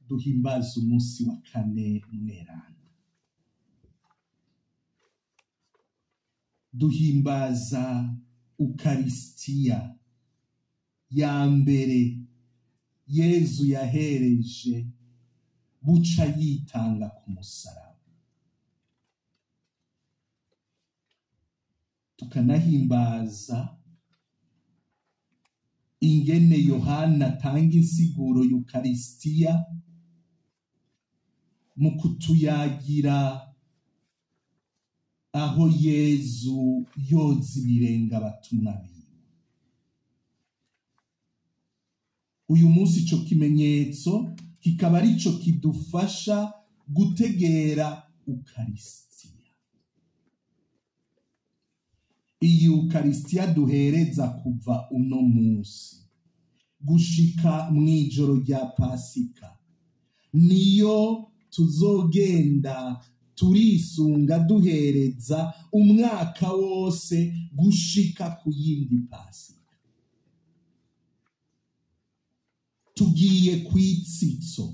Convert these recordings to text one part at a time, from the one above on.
Duhimbaze umunsi wa kane mweranda. Duhimbaza Ukarisitiya ya mbere Yezu yahereje buca yitanga ku musaraba. Tukanahimbaza ingene Yohana atanga insiguro y'Ukarisitiya mu kutuyagira aho Yezu yoza ibirenge abatumwa biwe. Uyu munsi ico kimenyetso kikaba arico kidufasha gutegera Ukarisitiya. Iyi Ukarisitiya duhereza kuva uno munsi gushika mw'ijoro rya Pasika niyo tuzogenda turisunga duhereza umwaka wose gushika ku yindi Pasika. Tugiye kw'itsitso,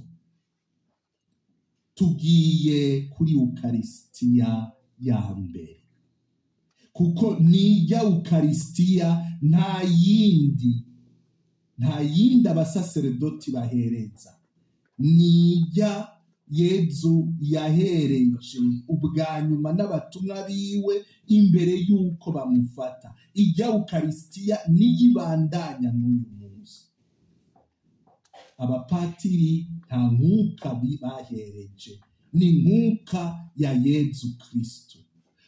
tugiye kuri Ukarisitiya ya mbere, kuko nijya Ukarisitiya nta yindi abasaseredoti bahereza, nijya Yezu yahereje ubwa nyuma n'abatumwa biwe imbere y'uko bamufata. Ijya Ukarisitiya niyo ibandanya n'uyu munsi. Abapatiri nta nkuka bahereje, ni nkuka ya Yezu Kristu.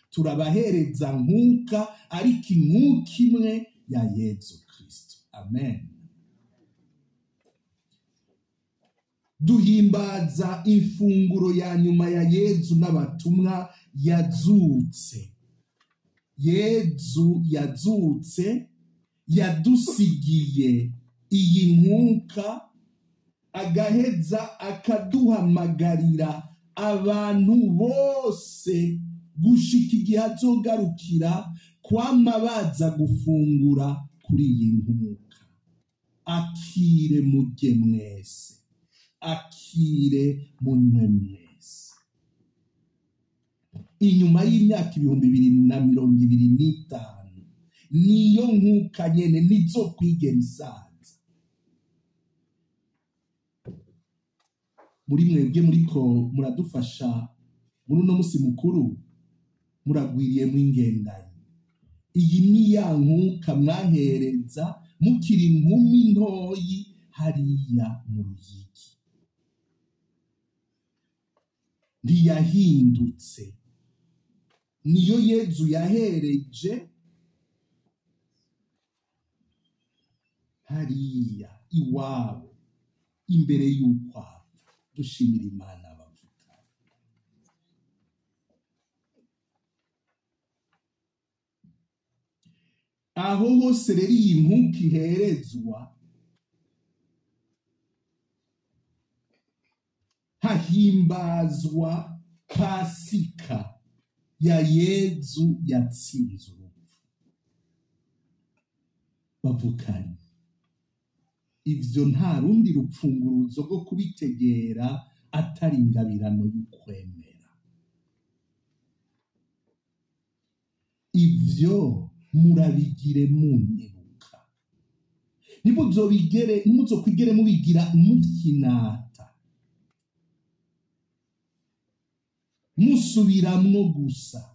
Turabahereza nkuka, ariko inkuka imwe ya Yezu Kristu. Amen. Duhimbaza ifunguro ya nyuma ya Yezu n'abatumwa yazutse. Yezu yazutse, yadusigiye iyi nkuka, agaheza akaduhamagarira abantu bose gushika igihe azogarukira kwama baza gufungura kuri iyi nkuka. Akire murye mwese, akire munywe mwese. Inyuma y'imyaka 2025 niyo nkuka nyene nizokwigera isaza. Muri mwebwe muriko muradufasha muri uno musi mukuru, muragwiriyemwo ingendanyi. Iyi ni ya nkuka mwahereza mukiri inkumi ntoyi hariya mu Ruyigi. Ntiyahindutse, niyo Yezu yahereje hariya iwabo imbere y'uko apfa. Dushimira Imana bavuga. Aho hose rero iyi nkuka iherezwa, hahimbazwa Pasika ya Yezu yatsinze urupfu. Bavukanye, ivyo nta rundi rupfunguruzo rwo kubitegera atari ingabirano y'ukwemera. Ivyo murabigire munyibuka, ntimuzokwigere mubigira muvyinata, musubiramwo gusa.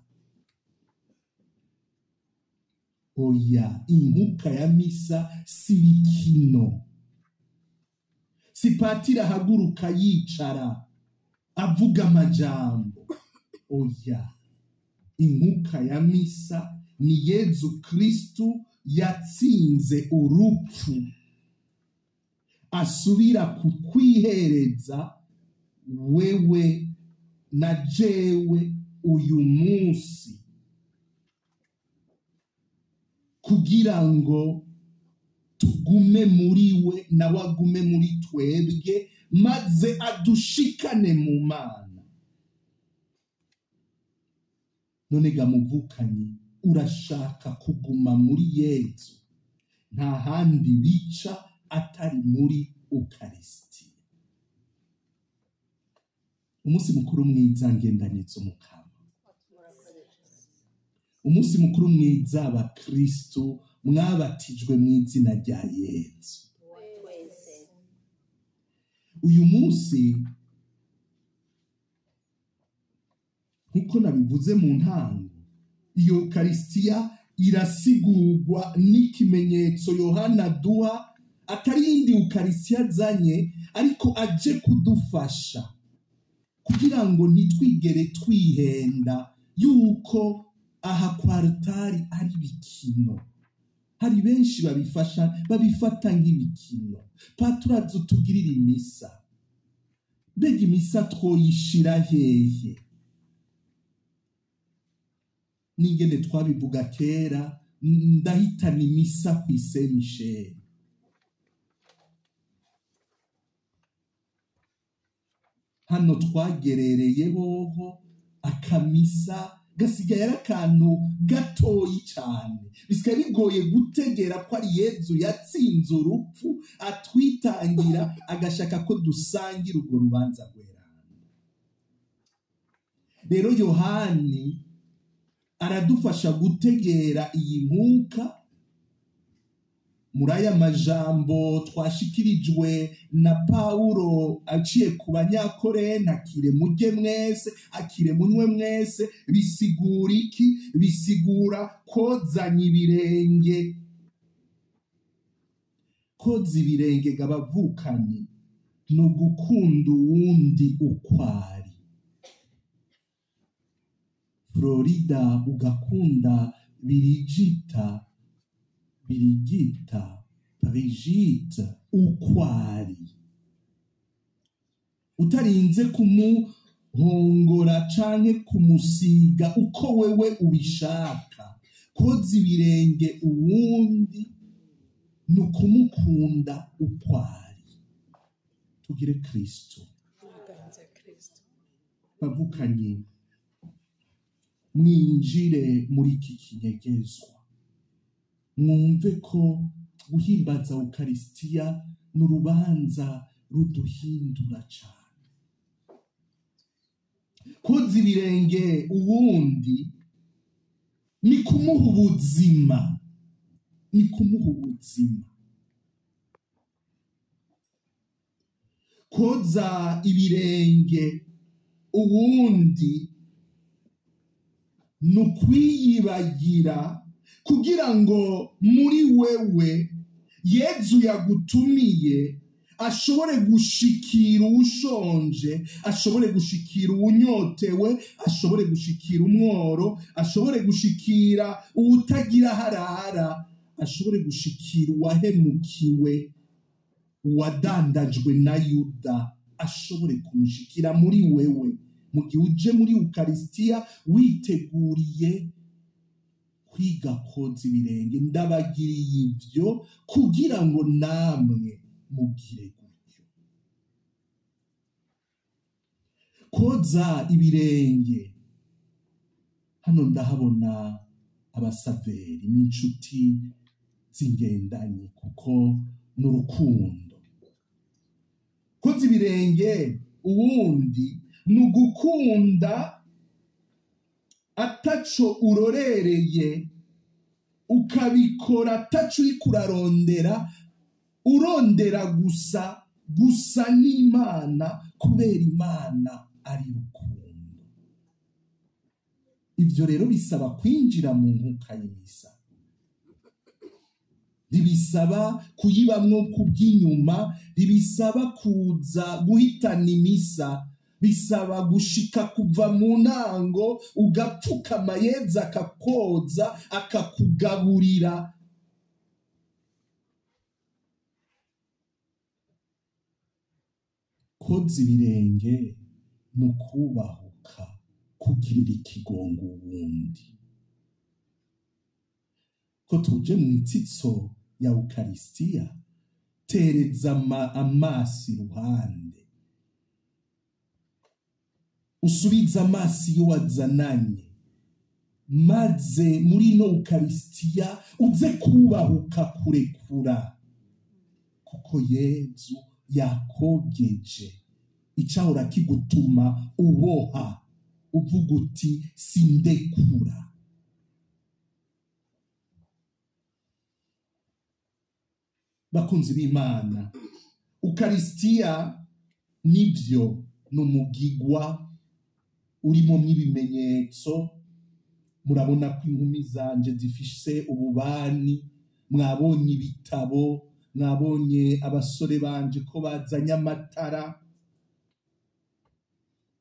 Oya, inkuka ya misa si bikino. Si patiri ahaguruka yicara avuga amajambo. Oya, inkuka ya misa ni Yezu Kristu yatsinze urupfu, asubira kukwihereza wewe na jewe uyu munsi, kugira ngo tugume muri we nawe agume muri twebwe, maze adushikane mu Mana. None ga muvukanyi, urashaka kuguma muri Yezu? Nta handi bica atari muri Ukarisitiya. Umunsi mukuru mwiza ngendanye z'Umukama, umunsi mukuru mwiza abakristu mwabatijwe mu izina rya Yezu. Uyu munsi nkuko nabivuze mu ntango, iyo Eucharistia irasigurwa n'ikimenyetso Yohana aduha, atari iyindi Eucharistia azanye, ariko aje kudufasha kugira ngo ntitwigere twihenda yuko aha kwa altari ari bikino. Hari benshi babifata nk'ibikino. Paturazi utugirira imisa, mbega imisa twoyishira hehe? N'ingene twabivuga kera, ndahitana imisa ku Saint Michel. Hano twagerereye boho akamisa gasigaye ari akantu gatoyi cyane, bisigaye bigoye gutegera ko ari Yezu yatsinze urupfu atwitangira agashaka ko dusangira urwo rubanza rweranda. Rero Yohani aradufasha gutegera iyi nkuka muri aya majambo twashikirijwe na Paulo aciye ku Banyakorenti, akire mujye mwese, akire munywe mwese. Bisigura iki? Bisigura kozanya ibirenge. Koza ibirenge gabavukanye ni ugukunda uwundi ukwari. Florida ugakunda Birigita, Birigita, Brigitte ukwari, utarinze kumuhongora canke kumusiga uko wewe ubishaka. Koza ibirenge uwundi ni ukumukunda ukwari. Tugire Kristo. Bavukanye, mwinjire muri iki kinyegezwa, mwumve ko guhimbaza Eucharistia ni urubanza ruduhindura cyane. Koza ibirenge uwundi ni kumuha ubuzima, ni kumuha ubuzima. Koza ibirenge uwundi ni ukwiyibagira kugira ngo muri wewe Yezu yagutumiye ashobore gushikira uwushonje, ashobore gushikira uwunyotewe, ashobore gushikira umworo, ashobore gushikira uwutagira harara, ashobore gushikira uwahemukiwe, uwadandajwe na Yuda, ashobore kumushikira muri wewe. Mu gihe uje muri Eucharistia witeguriye kwiga koza ibirenge, ndabagiriye ibyo kugira ngo namwe mugire gutyo. Koza ibirenge, hano ndahabona abasaveri n'inshuti z'ingendanyi, kuko n'urukundo. Koza ibirenge uwundi ni ugukunda ataco urorereye, ukabikora ataco uriko urarondera, urondera gusa gusa n'Imana, kubera Imana ari rukundo. Ivyo rero bisaba kwinjira mu nkuka y'imisa, ntibisaba kuyibamwo kubw'inyuma, ntibisaba kuza guhitana imisa, bisaba gushika kuva mu ntango ugapfukama Yezu akakoza akakugaburira. Koza ibirenge ni ukubahuka kugirira ikigongo uwundi. Ko tuje mu itsitso ya Eucharistia, tereza amaso iruhande, usubize amaso iyo wazananye, maze muri ino Eucharistia uze kubahuka kurekura, kuko Yezu yakogeje. Icahora kigutuma uboha uvuga uti sindekura. Bakunzi b'Imana, Ukarisitiya nibyo ni umugigwa urimo mw'ibimenyetso. Murabona ko inkumi zanje zifise ububani, mwabonye ibitabo, mwabonye abasore banje ko bazanye amatara.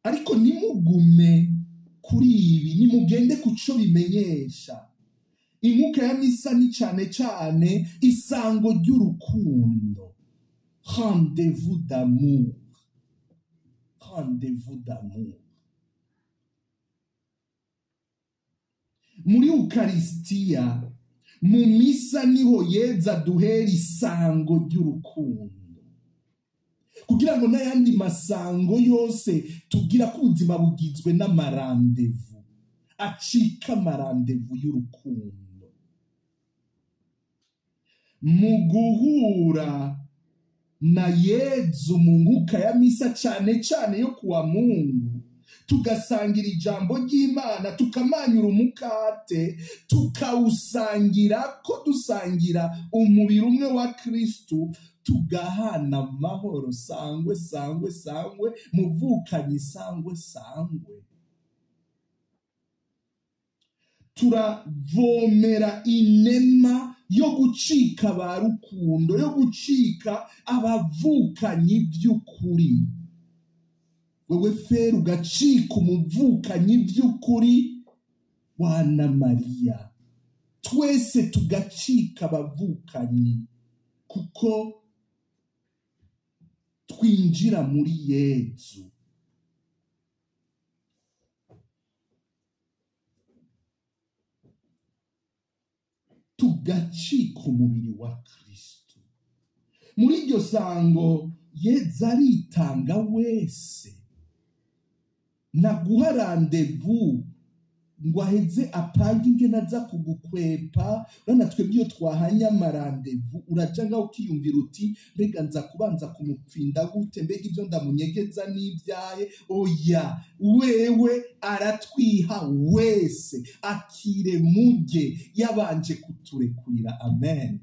Ariko nimugume kuri ibi, nimugende kuco bimenyesha. Inkuka ya misa ni cane cane isango ry'urukundo, rendez-vous d'amour, rendez-vous d'amour. Muri Ukarisitiya, mu misa, niho Yeza duhera isango ry'urukundo, kugira ngo n'ayandi masango yose tugira ko ubuzima bugizwe n'ama rendez-vous acika ama rendez-vous y'urukundo. Mu guhura na Yezu mu nkuka ya misa, cane cane yo kuwa Mungu, tugasangira ijambo ry'Imana, tukamanyura umukate tukawusangira, ko dusangira umubiri umwe wa Kristu, tugahana amahoro. Sangwe sangwe sangwe muvukanyi, sangwe sangwe. Turavomera inema yo gucika ba rukundo, yo gucika abavukanyi by'ukuri. Wewe feri ugacika umuvukanyi by'ukuri wana Mariya, twese tugacika abavukanyi kuko twinjira muri Yezu. Tugacika umubiri wa Kristo. Muri iryo sango Yezu aritanga wese, naguha rendez-vous ngo aheze apange ingene aza kugukwepa. Urabona twebwe iyo twahanye ama rendez-vous, uraja ngaho ukiyumvira uti mbega nza kubanza kumupfinda gute, mbega ibyo ndamunyegeza n'ibyaye. Oya, wewe aratwiha wese, akire mujye yabanje kuturekurira. Amen.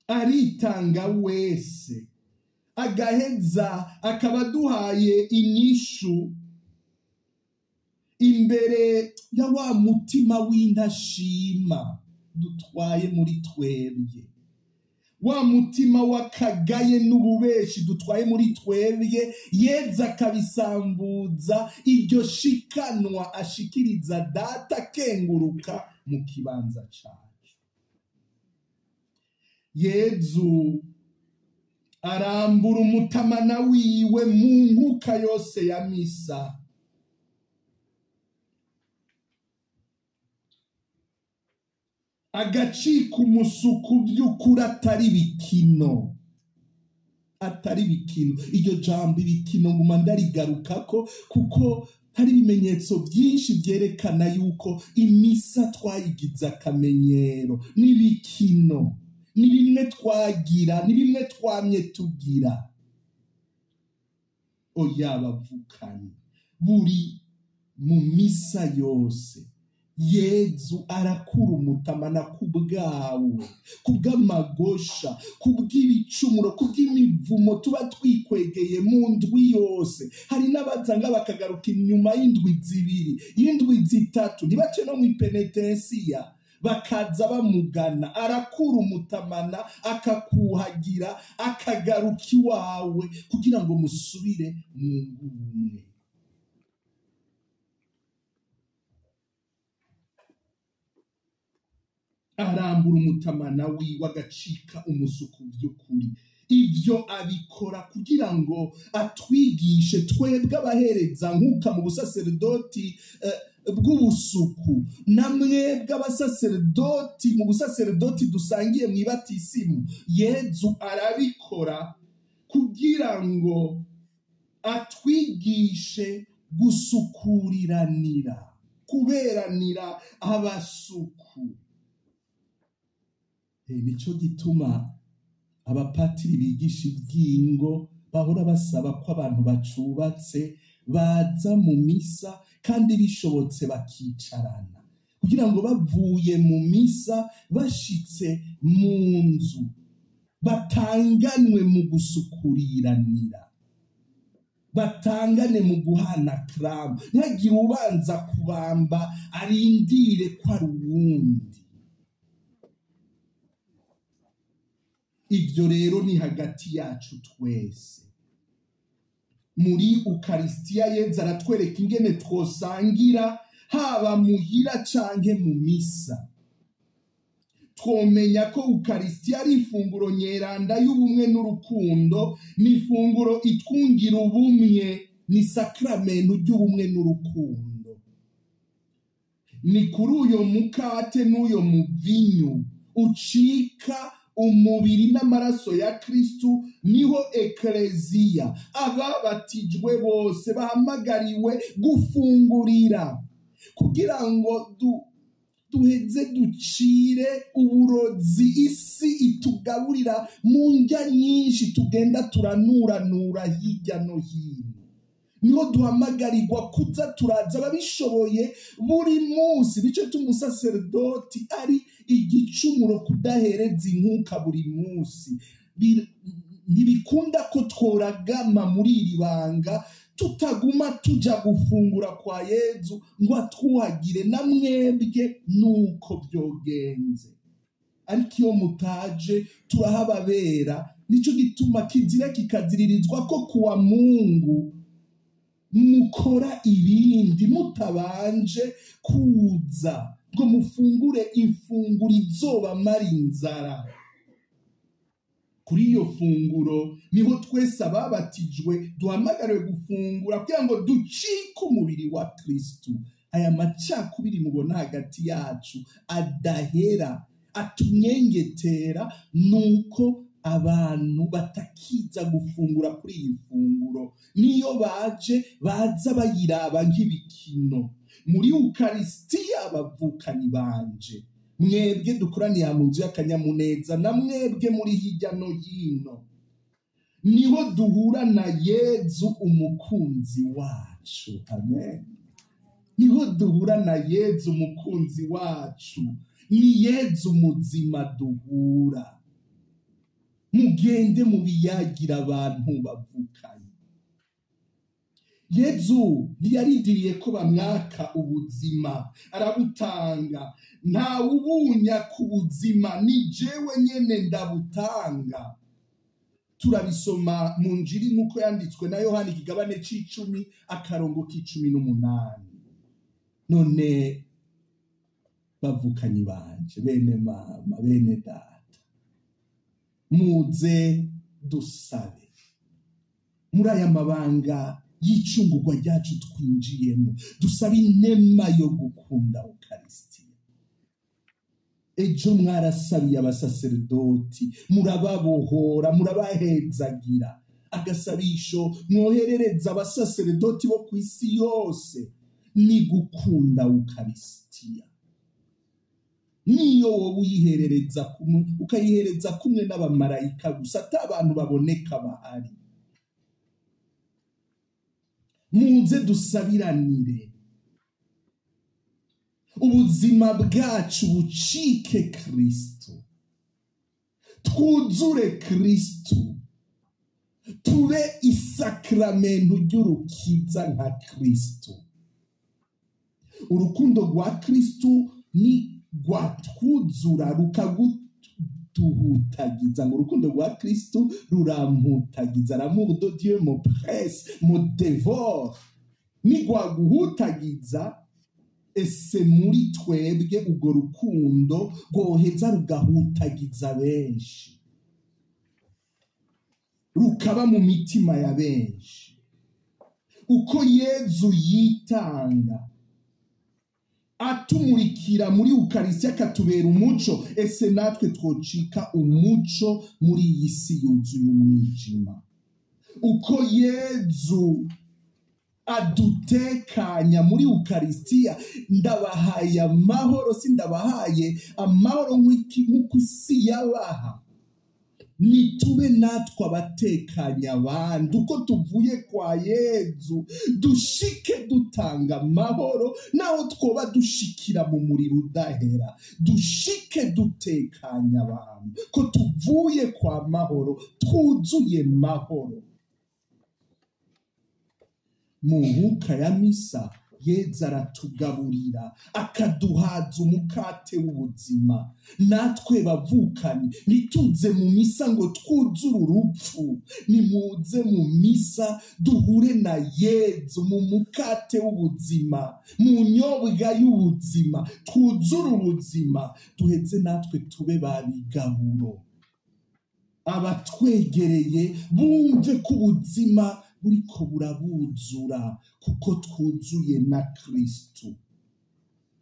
Aritanga wese, agaheza akaba aduhaye inyishu imbere ya wa mutima w'intashima dutwaye muri twebwe, wa mutima w'akagaye n'ububeshi dutwaye muri twebwe. Yeza akabisambuza iryo shikanwa ashikiriza Data akenguruka mu kibanza cacu. Yezu arambura umutamana wiwe mu nkuka yose ya misa. Agacika umusuku by'ukuri, atari bikino, atari bikino. Iryo jambo ibikino nguma ndarigarukako kuko hari ibimenyetso byinshi byerekana yuko imisa twayigize akamenyero n'ibikino. Ni bimwe twagira, ni bimwe twamye tugira. Oya bavukanye, buri mu misa yose Yezu arakura umutamana kubwawe, kubw'amagosha, kubw'ibicumuro, kubw'imivumo tuba twikwegeye mu ndwi yose. Hari n'abazanga bakagaruka inyuma y'indwi 2, y'indwi 3, ntibace no mu ipenetensiya, bakaza bamugana. Arakura umutamana akakuhagira, akagaruka iwawe kugira ngo musubire mu ngumwe. Arambura umutamana wiwe agacika umusuku by'ukuri. Ibyo abikora kugira ngo atwigishe twebwe abahereza nkuka mu busaserdoti bw'ubusuku, na mwebwe abasaserdoti mu busaserdoti dusangiye mu ibatisimu. Yezu arabikora kugira ngo atwigishe gusukuriranira, kuberanira abasuku. Nico gituma abapatiri bigisha ibyingo bahora basaba ko abantu bacubatse baza mu misa kandi bishobotse bakicarana, kugira ngo bavuye mu misa bashitse mu nzu batanganwe mu gusukuriranira, batangane mu guhana kramu, ntihagire ubanza kubamba arindire ko ari uwundi. Ibyo rero ni hagati yacu twese. Muri Ukarisitiya Yezu aratwereka ingene twosangira haba muhira canke mu misa. Twomenya ko Ukarisitiya ari ifunguro nyeranda y'ubumwe n'urukundo, ni ifunguro itwungira ubumwe, ni sakramentu ry'ubumwe n'urukundo. Ni kuri uyo mukate n'uyo muvinyu ucika umubiri n'amaraso ya Kristu, niho ekleziya ababatijwe bose bahamagariwe gufungurira, kugira ngo duheze ducire uburozi isi itugaburira mu ndya nyinshi tugenda turanuranura hirya no hino. Niho duhamagarirwa kuza turaza ababishoboye buri munsi. Nico cy'umusaserdoti ari igicumuro kudahereza inkuka buri munsi. Ntibikunda ko tworagama muri iri banga tutaguma tuja gufungura kwa Yezu ngo atwuhagire na mwebwe nuko byogenze. Ariko iyo mutaje turahababera. Nico gituma kizira kikaziririzwa ko kuwa Mungu mukora ibindi mutabanje kuza ngo mufungure ifunguro izobamara inzara. Kuri iyo funguro niho twese ababatijwe duhamagariwe gufungura kugira ngo ducike umubiri wa Kristu. Aya macakubiri mubona hagati yacu adahera atunyengetera, nuko abantu batakiza gufungura kuri iyi funguro. Niyo baje baza bayiraba nk'ibikino. Muri Ukarisitiya abavukanyi banje, mwebwe dukoraniye mu nzu y'akanyamuneza na mwebwe muri hirya no hino, niho duhura na Yezu umukunzi wacu. Amen. Niho duhura na Yezu umukunzi wacu. Ni Yezu muzima duhura. Mugende mubiyagira abantu bavukanye. Yezu ntiyarindiriye ko bamwaka ubuzima, arabutanga. Ntawubunya ku buzima, ni jewe nyene ndabutanga. Turabisoma mu Njiri nk'uko yanditswe na Yohani ikigabane c'icumi akarongo k'icumi n'umunani. None bavukanyi banje, bene mama, bene data, muze dusabe muri aya mabanga y'icungurwa ryacu twinjiyemo, dusabe inema yo gukunda Ukarisitiya. Ejo mwarasabiye abasaserdoti, murababohora, murabahezagira. Agasabisho mwoherereza abasaserdoti bo ku isi yose ni gukunda Ukarisitiya. Niyo wowe uyiherereza kumwe, ukayihereza kumwe n'abamarayika gusa, ata abantu baboneka bahari. Muze dusabiranire ubuzima bwacu bucike Kristo, twuzure Kristo, tube isakramentu ry'urukiza nka Kristo. Urukundo rwa Kristo ni rwatwuzura rukaguduhutagiza. Ngo urukundo rwa Kristo ruramputagiza. L'amour de Dieu me presse, me dévore. Ni rwaguhutagiza, ese muri twebwe urwo rukundo rwoheza rugahutagiza benshi, rukaba mu mitima ya benshi. Uko Yezu yitanga atumurikira muri Ukarisitiya akatubera umuco, ese natwe twocika umuco muri iyi si yuzuye umwijima. Uko Yezu Adutekanya muri Ukaristiya. Ndabahaye amahoro, sindabahaye amahoro nk'uko isi yabaha. Nitube natwe abatekanya abandi, uko tuvuye kwa Yezu dushike dutanga amahoro, naho twoba dushikira mu muriro udahera, dushike dutekanya abantu ko tuvuye kwa mahoro, twuzuye mahoro. Mu nkuka ya misa Yezu aratugaburira akaduhaza umukate w'ubuzima. Natwe bavukanye ntituze mu misa ngo twuzure urupfu, nimuze mu misa duhure na Yezu mu mukate w'ubuzima, mu nyobwa y'ubuzima, twuzure ubuzima, duheze natwe tube ba bigaburo. Abatwegereye bumve ko ubuzima buriko burabuzura kuko twuzuye na Kristo.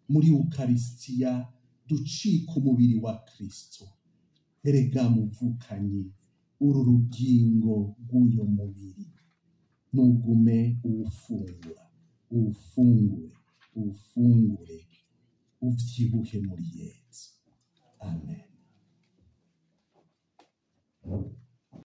Muri Ukaristiya ducika umubiri wa Kristo. Erega muvukanyi, uru rugingo rw'uyo mubiri nugume uwufungura, uwufungure, uwufungure, uvyibuhe muri Yezu. Amen.